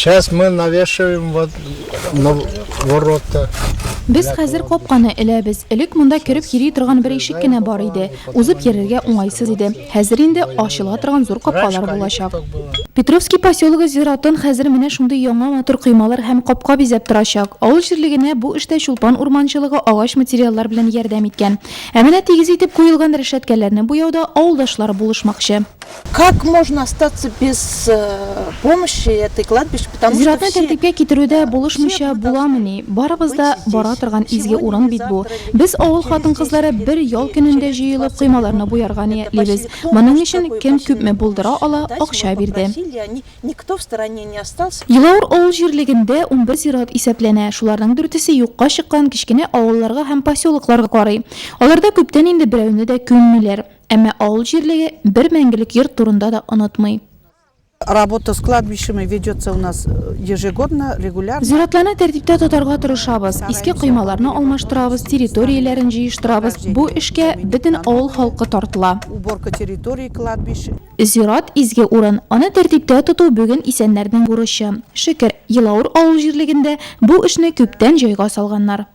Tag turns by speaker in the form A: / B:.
A: Сейчас мы навешиваем вот на ворота.
B: Без хәзер капканы эләбез. Элек монда кереп йөри торган бер ишек кенә бар иде. Узып йөрергә уңайсыз иде. Хәзер инде ачыла торган зур капкалар булачак. Петровский поселогы зиратын хәзер менә шундый яңа матур коймалар һәм капка бизәп торачак. Авыл җирлегенә бу эштә Чулпан урманчылыгы агач материаллар белән ярдәм иткән. Ә менә тигез итеп куелган рәшәткәләрне буяуда авылдашлар булышмакчы.
C: Как можно остаться без помощи этой кладбище, потому что
B: Зиратны
C: все
B: тәртипкә китерүдә булышмыйча буламыни? Барыбыз да бара торган изге урын бит бу. Без, авыл хатын-кызлары, бер ял көнендә җыелып, коймаларны буярга ниятлибез. Моның өчен кем күпме булдыра ала, акча бирде. Елаур авыл җирлегендә 11 зират исәпләнә. Шуларның дүртесе юкка чыккан кечкенә авылларга һәм поселокларга карый. Аларда күптән инде берәүне дә күммиләр. Әмма авыл җирлеге бер мәңгелек йорт турында да онытмый.
D: Работа с кладбищами ведется у нас ежегодно, регулярно.
B: Зиратларны тәртиптә тотарга тырышабыз, иске коймаларны алмаштырабыз, территорияләрен җыештырабыз. Бу эшкә бөтен авыл халкы тартыла.
D: Уборка территории кладбищ.
B: Зират, изге урын. Аны тәртиптә тоту бүген исәннәрнең бурычы. Шөкер, Елаур авыл җирлегендә бу эшне күптән җайга салганнар.